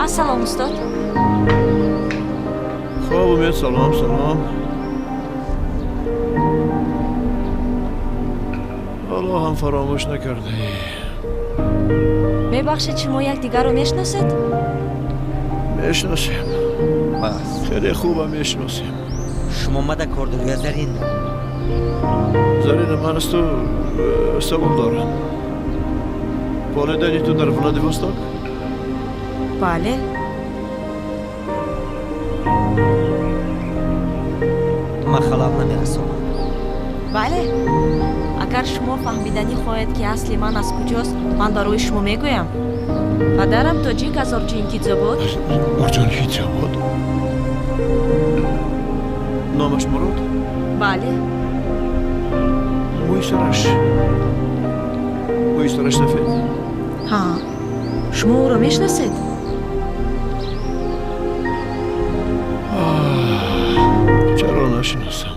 Ассалом, устод. Хоб, Умед, салом, салом. Ҳоло ҳам фаромӯш накардаӣ. Мебахшед, шумо якдигарро мешиносед? Мешиносем. Бас. Хеле хубам мешиносем. Шумо мада кор доред ё Зарин? Зарина, ман аз ту савол дорам. Волидайни ту дар Владивосток? Бале. Ман халал намерасонам. Бале. Агар шумо фаҳмиданӣ хоҳед, ки асли ман аз куҷост, ман барои шумо мегӯям. Падарам тоҷик аз Орджоникидзобод. Орджоникидзобод? Номаш Мурод? Бале. Мӯи сараш. Мӯи сараш сафед. Ҳа. Шумо ӯро мешиносед? Чаро нашиносам?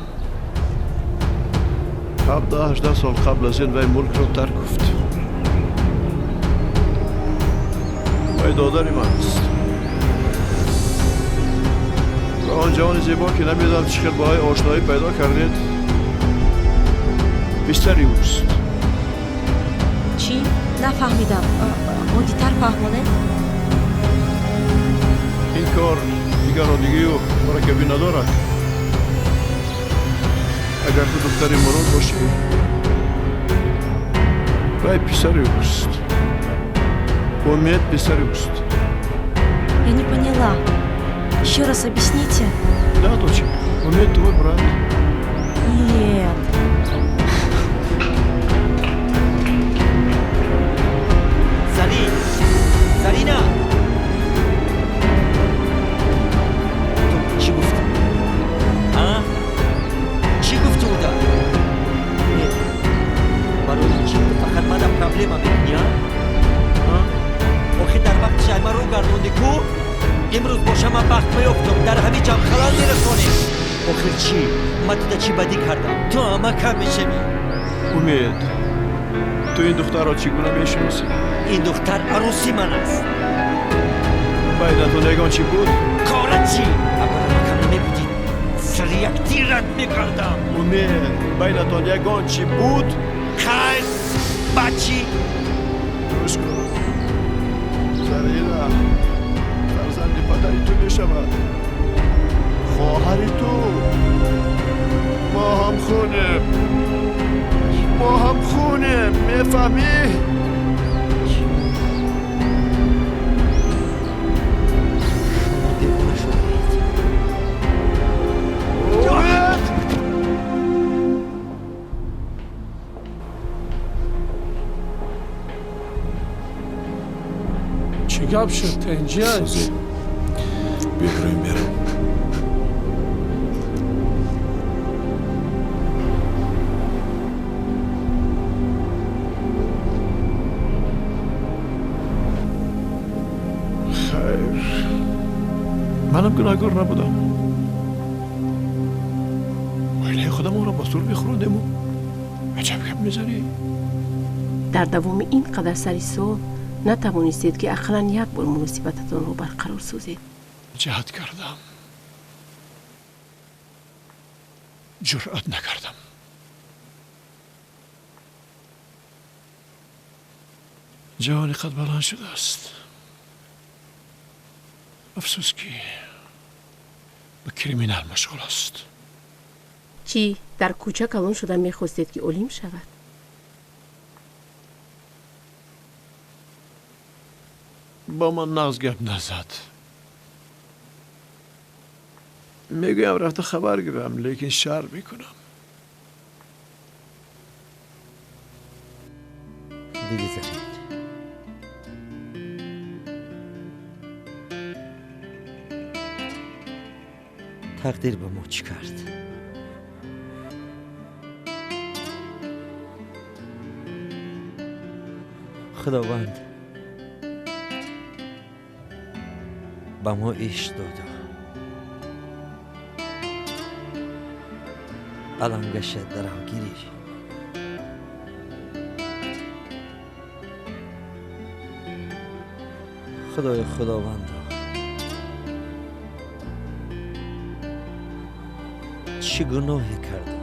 17-18 сол қабл аз ин вай мулкро тарк гуфт. Вай додари ман аст. Ва он ҷавони зебо, ки намедонам чӣ хел бо ҳай ошноӣ пайдо кардед, писари ӯст. Чӣ? Нафаҳмидам. Оддитар фаҳмонед? Ин кор дигар оддигию мураккабӣ надорад. Агар ту духтари Мурод бошӣ, вай писари ӯст. Умед писари ӯст. Я не поняла. Еще раз объясните. Да, доча, Умед твой брат. Нет. Зарин! Зарина! Ту чӣ гуфтӣ? А? Чӣ гуфтӣ уда? Не. Барои чӣ ту фақат мана проблема мекунӣ, а? А? Охир дар вақти шайма рӯ гардондӣ ку? Имрӯз боша ман бахт меёфтам, дар ҳамин ҷамъ халал мерасонем. Охир чӣ? Ман туда чӣ бадӣ кардам? Ту ҳама кам мешавӣ. Умед, ту ин духтарро чӣ гуна мешиносӣ? Ин духтар арӯси ман аст. Байнатон ягон чӣ буд? Кора чӣ? Агар ҳама кам намебудӣ, сари як тират мекардам. Умед, байнатон ягон чӣ буд? Хайр, баъд чӣ? Гӯш кун. Зарина фарзанди падари ту мешавад. Хоҳари ту. Мо ҳам хунем. Мо ҳам хунем, мефаҳмӣ? Шумо девона шудаед. Умед! Чӣ гап шуд, тенҷиай? Сӯзе, биё берун. Хайр, манам гунаҳкор набудам. Оилаи худамонро ба сур мехӯрондему аҷаб гап мезанӣ. Дар давоми ин қадар сари сол натавонистед, ки ақаллан як бор муносибататонро барқарор созед. Ҷаҳд кардам, ҷуръат накардам. Ҷавони қад баланд шудааст. Афсӯс, ки ба криминал машғул аст. Чӣ, дар кӯча калон шуда мехостед, ки олим шавад? Бо ман нағз гап назад. Мегӯям рафта хабар гирам, лекин шарм мекунам. Диди, Зарин, тақдир ба мо чӣ кард? Худованд ба мо ишқ доду алангаша даравгирӣ. Худои, худовандо. Чӣ гуноҳе кардам?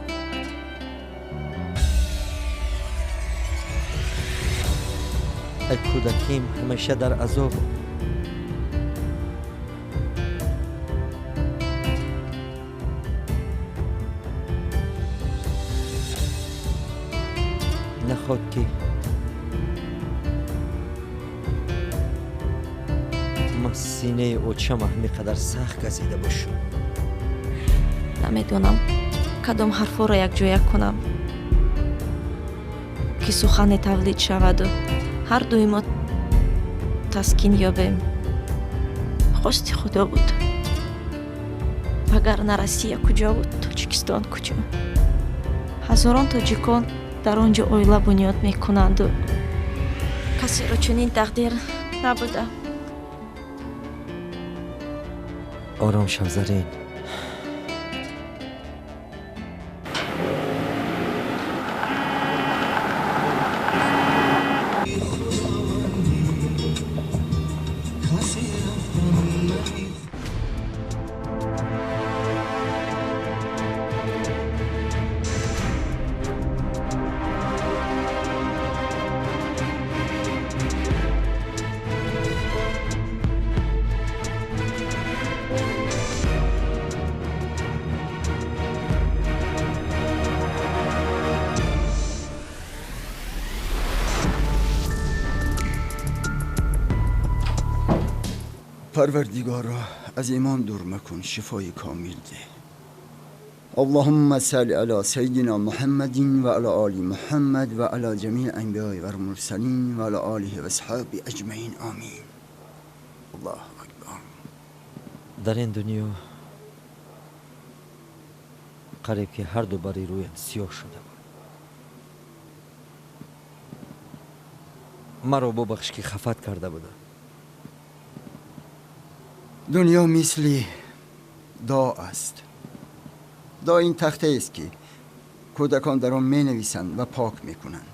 Ай кӯдаким ҳамеша дар азобам. Наход ки ман синаи очама ҳамин қадар сахт газида бошам. Намедонам кадом ҳарфҳоро якҷоя кунам, ки сухане тавлид шаваду ҳар дуи мо таскин ёбем. Хости Худо буд. Вагарна Россия куҷо буд, Тоҷикистон куҷо? Ҳазорон тоҷикон дар он ҷо оила бунёд мекунанду касеро чунин тақдир набуда. Ором шав, Зарин. پروردگارا از ایمان دور مکن، شفای کامل ده. اللهم صل علی سیدنا محمد و علی آل محمد و علی جمیع انبیاء و المرسلین و علی آله و اصحابه اجمعین. آمین. الله اکبر. در این دنیا قریب که هر دو باری رویم سیاه شده بود. مرا ببخش که خفت کرده بودم. دنیا مثل دا است. دا این تخته است که کودکان در آن می نویسند و پاک می کنند.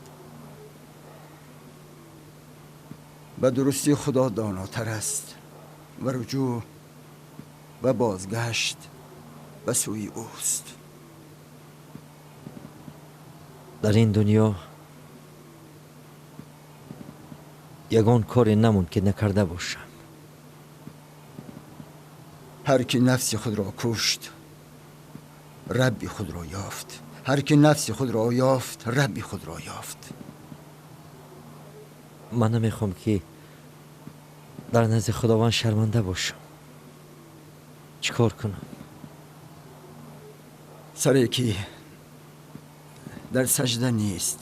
به درستی خدا داناتر است و رجوع و بازگشت به سوی اوست. در این دنیا یگان کاری نموند که نکرده باشم. هر کی نفس خود را کشت ربی خود را یافت. هر کی نفس خود را یافت ربی خود را یافت. من نمیخوام که در نزد خداوند شرمنده باشم. چیکار کنم؟ سری که در سجده نیست،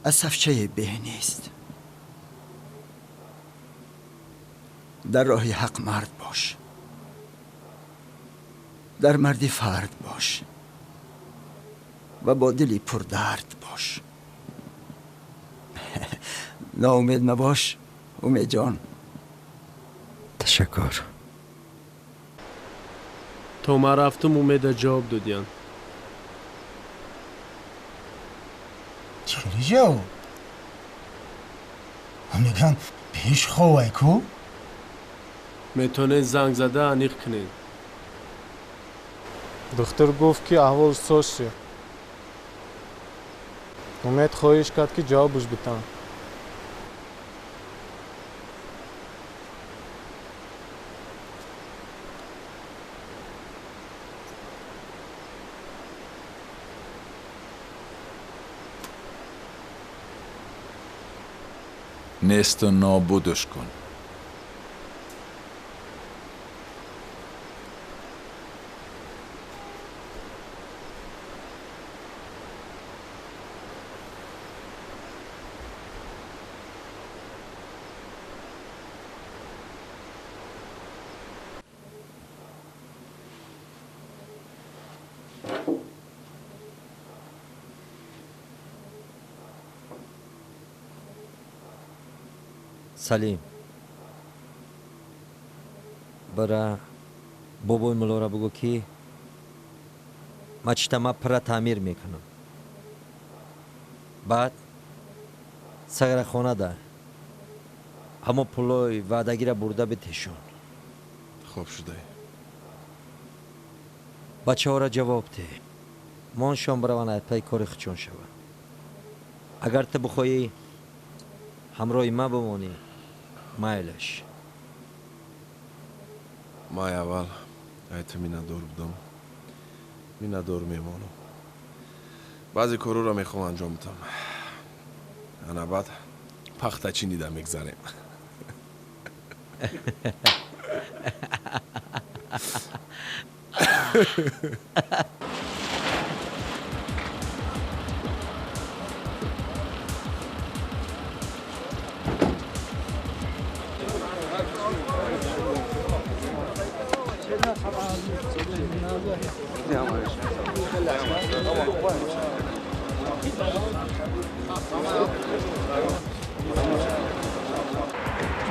از صفچه به نیست. در راه حق مرد باش، در مردی فرد باش و با دلی پردرد باش. ناامید مباش امید جان. تشکر. تا من رفتم امید جواب دادیان. چی جواب؟ میگن پیش خواه کو؟ میتونه زنگ زده انیق کنید. دکتر گفت که احوال ساز شد. امید خواهش کرد که جوابش بدم. نیست و نابودش کن. سلیم برا بابای ملورا بگو که مجتمع پر تعمیر میکنم. بعد سگر خانه ده همه پولای وعدگی را برده به تشون. خوب شده. Бачаҳоро ҷавоб деҳ. Моншон бираванд, пайи кори худшон шаванд. Агар ту бихоҳӣ ҳамроҳи ман бимонӣ, майлаш. Ман аввал ай ту миннатдор будам, миннатдор мемонам. Баъзе корҳоро мехоҳам анҷом бидам. Ана баъд пахтачинида мегзарем.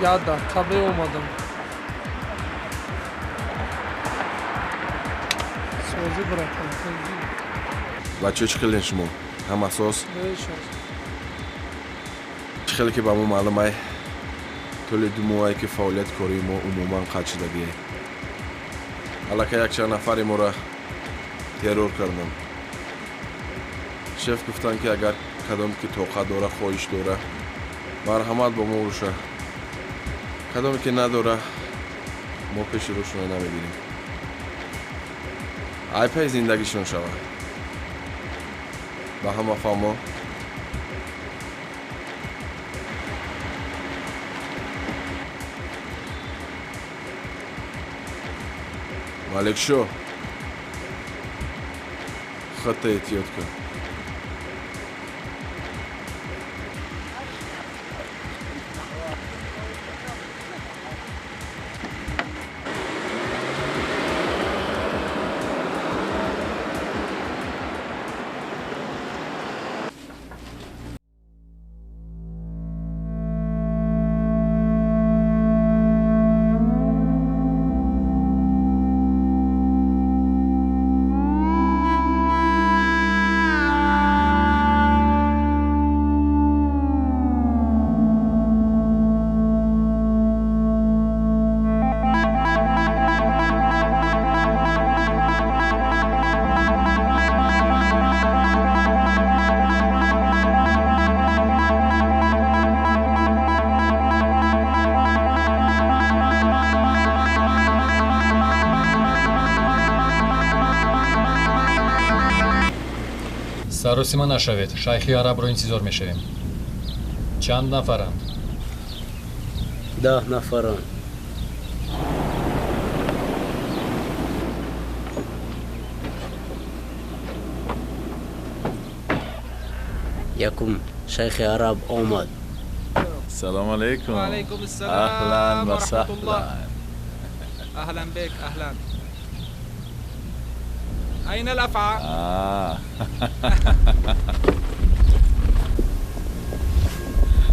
Як дақиқа биомадам. Созӣ, братан, созӣ. Бачаҳо, чӣ хелен шумо? Ҳама соз? Чӣ хеле ки ба мо маълум ай, тӯли 2 моҳае ки фаъолияти кории мо умуман қатъ шудагие. Аллакай якчанд нафари моро террор кардам. Шеф гуфтанд, ки агар кадом ки тоқат дора, хоҳиш дора, марҳамат бо мо боша. Кадоме ки надора, мо пеши рӯшона намегирем. Ай пай зиндагишон шава. Ба ҳама фаҳмо? Маликшо, хатта эҳтиёт кун. Саросима нашавед, шайхи арабро интизор мешавем. Чанд нафаранд? 10 нафаранд. Якум шайхи араб омад. Салом алейкум. Ва алейкум ассалом. Ахлан ва ва раҳматуллоҳ. сахлан. أهلا بك، أهلا. أين الأفعى؟ آه.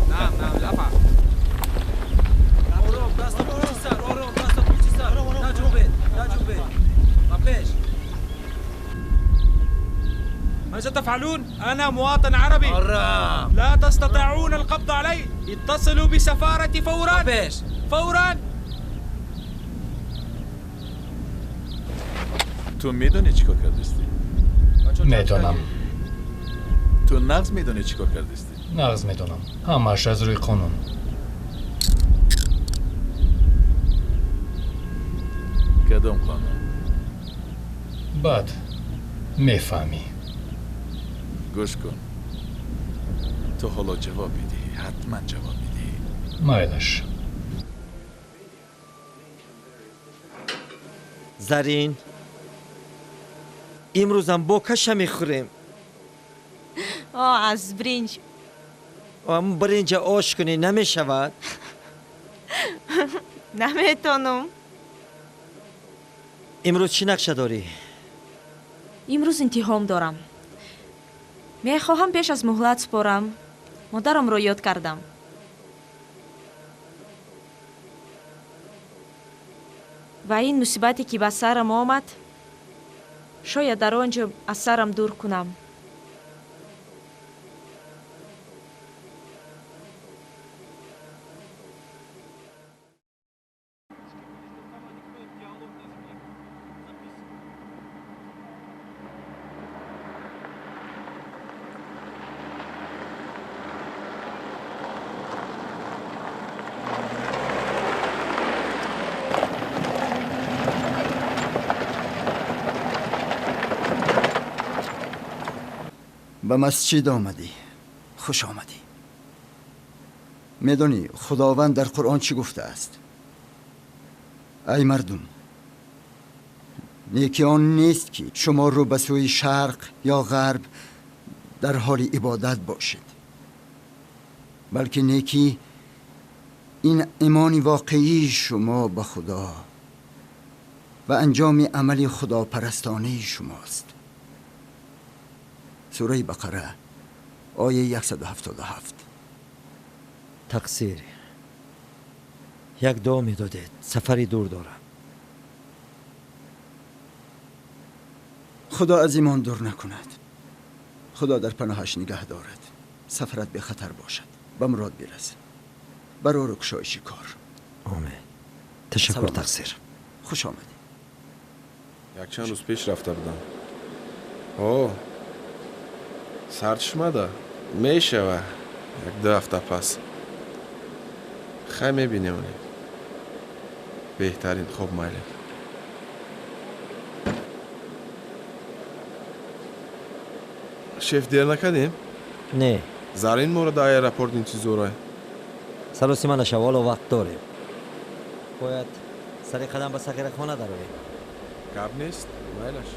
نعم نعم الأفعى. آرام دست پشت سر، آرام دست پشت سر. نجنبید، نجنبید. پیش. ماذا تفعلون؟ أنا مواطن عربي. آرام. لا تستطيعون القبض علي. اتصلوا بسفارتي فورا. پیش. فورا. Ту медонӣ чӣ кор кардистӣ? Медонам. Ту нағз медонӣ чӣ кор кардистӣ? Нағз медонам. Ҳамааш аз рӯи қонун. Кадом қонун? Баъд мефаҳмӣ. Гӯш кун. Ту ҳоло ҷавоб медиҳӣ, ҳатман ҷавоб медиҳӣ. Майлаш. Зарин, имрӯзам бо каша мехӯрем. О, аз бринҷ. Ам бринҷа ош кунӣ намешавад? Наметонам. Имрӯз чӣ нақша дорӣ? Имрӯз имтиҳон дорам. Мехоҳам пеш аз муҳлат супорам. Модарамро ёд кардам. Ва ин мусибате ки ба сарам омад, шояд дар он ҷо аз сарам дур кунам. Ба масҷид омадӣ, хуш омадӣ. Медонӣ худованд дар Қуръон чӣ гуфтааст? Ай мардум, неки он нест ки шумо рӯ ба сӯи шарқ ё ғарб дар ҳоли ибодат бошед, балки неки ин имони воқеии шумо ба худо ва анҷоми амали худопарастонаи шумост. Сураи Бақара, ояи 177. Тақсир, як дуо медодед, сафари дур дорам. Худо аз имон дур накунад. Худо дар паноҳаш нигаҳ дорад. Сафарат бехатар бошад, ба мурод бирас. Барору кушоиши кор. Омин. Ташаккур, тақсир. Хуш омадӣ. Якчанд рӯз пеш рафта будам. О, сарчашмада мешава як-ду ҳафта пас. Хай мебинем. Беҳтарин. Хоб, майли. Шеф, дер накардем? Не. Зарин моро дар аэропорт интизорай. Саросима нашав, ҳоло вақт дорем. Бояд сари қадам ба сағирахона дароем. Гап нест, майлаш.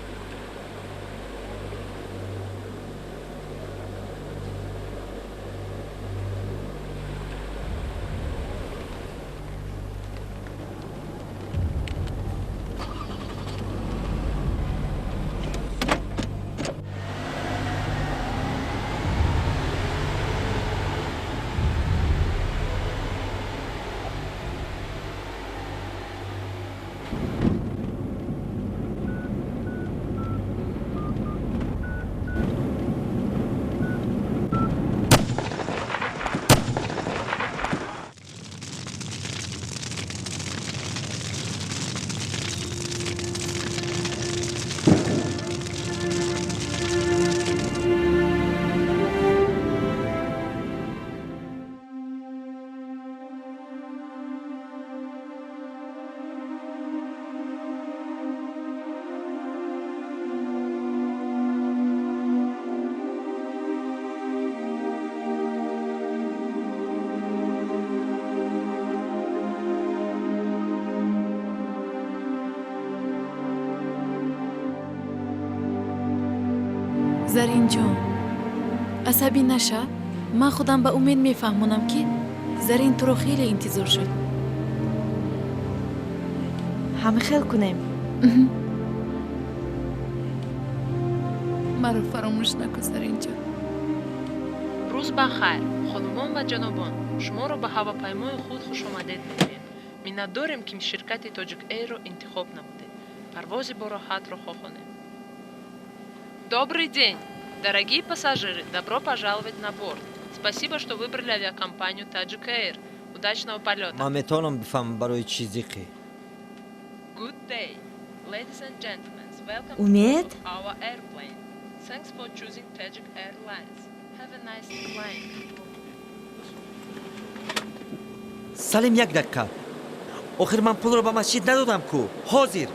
Заринҷон, асабӣ наша. Ман худам ба Умед мефаҳмонам, ки Зарин туро хеле интизор шуд. Ҳама хел кунем. Маро фаромӯш накун, Заринҷон. Рӯз ба хайр, хонумон ва ҷанобон. Шуморо ба ҳавопаймои худ хушомадед мегӯем. Миннатдорем, ки ширкати Тоҷик Эйрро интихоб намудед. Парвози бороҳатро хоҳонем. Добрый день, дорогие пассажиры! Добро пожаловать на борт. Спасибо, что выбрали авиакомпанию Tajik Air. Удачного полета! Ман метавонам бифаҳмам, барои чӣ зиқӣ? Good day, ladies and gentlemen. Welcome Умед? to our airplane. Thanks for choosing Tajik Airlines. Have a nice flight. Салим, як дақиқа. Охир ман пулро ба масҷид надодам ку. Ҳозир.